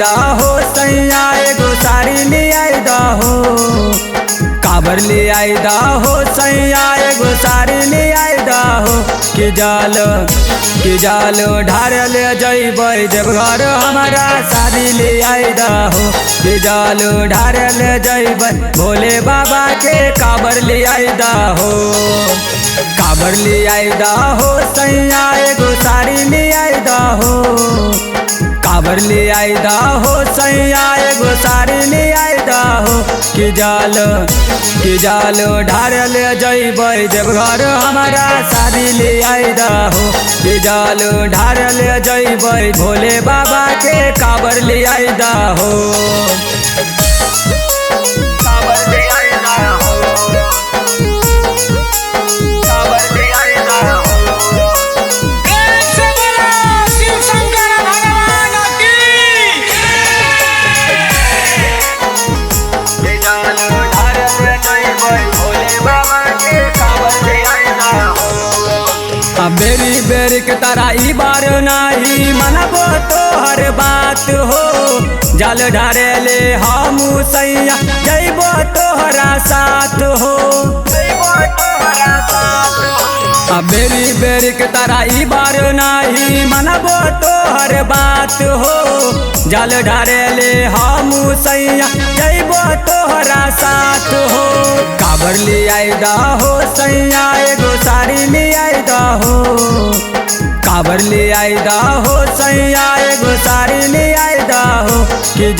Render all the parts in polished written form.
दहो सैया एगो साड़ी ले आई दहो, काबर ले आई दहो सैया एगो साड़ी ले आई दहो। कि जाल ढारल जइबै देवघर हमारा साड़ी ले आई दहो। कि जाल ढारल जइबै भोले बाबा के काबर ले आई दहो। काबर ले आई दहो सैया एगो साड़ी ले आई दहो, काबर ले आई दहो सैया एगो साड़ी ले आई दहो। कि जाल ढारल जइबै देवघर हमारा साड़ी ले आई दहो। कि जाल ढारल जइबै भोले बाबा के काबर ले आई दहो। काबर ले आई दहो, काबर ले आई दहो। प्रेम से बोलो शिव शंकर भगवान की। बेरी बेरी के तारा ई बार नाही मनबो तोहर बात हो, जल ढारे ले हम सैया जइबो तोहरा साथ हो। बेरी बेरी के तारा ई बार नाही मनबो तोहर बात हो, जल ढारे ले हम सैया जइबो तोहरा साथ हो। काबर ले आई दहो सैया एगो साड़ी ले आई दहो, काबर ले आई दहो सैया एगो साड़ी ले आई दहो। कि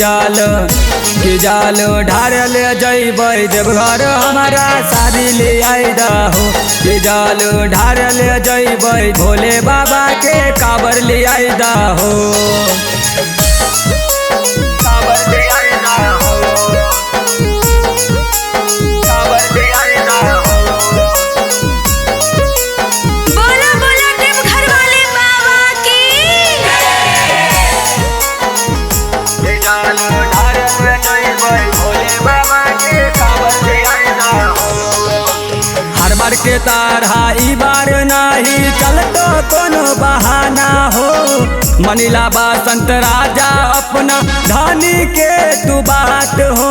जाल ढारल जइबै देवघर हमारा साड़ी ले आई दहो। कि जाल ढारल जइबै भोले बाबा के काबर ले आई दहो। काबर ले आई दहो, काबर ले आई दहो। बोला बोला देवघर वाले बाबा की। हर बार के तारा ई बार नाही चलतो कोनो बहाना हो, मनीला बसंत राजा अपना धनी के तू बात हो।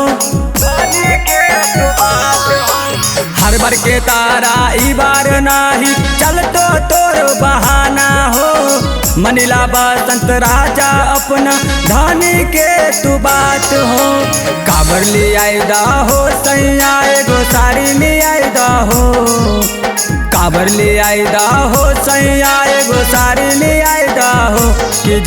हर बार के तारा ई बार नाही चलतो तोर बहाना हो, मनीला बसंत राजा अपना धनी के तू बात हो। काबर ले आई दहो सैया एगो साड़ी ले आई दहो, काबर ले आई दहो सैया एगो साड़ी ले आई दहो। कि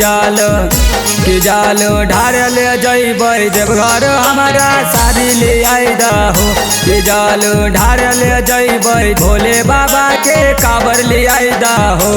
जाल ढारल जइबै देवघर हमारा साड़ी ले आई दहो। कि जाल ढारल जइबै भोले बाबा के काबर ले आई दहो।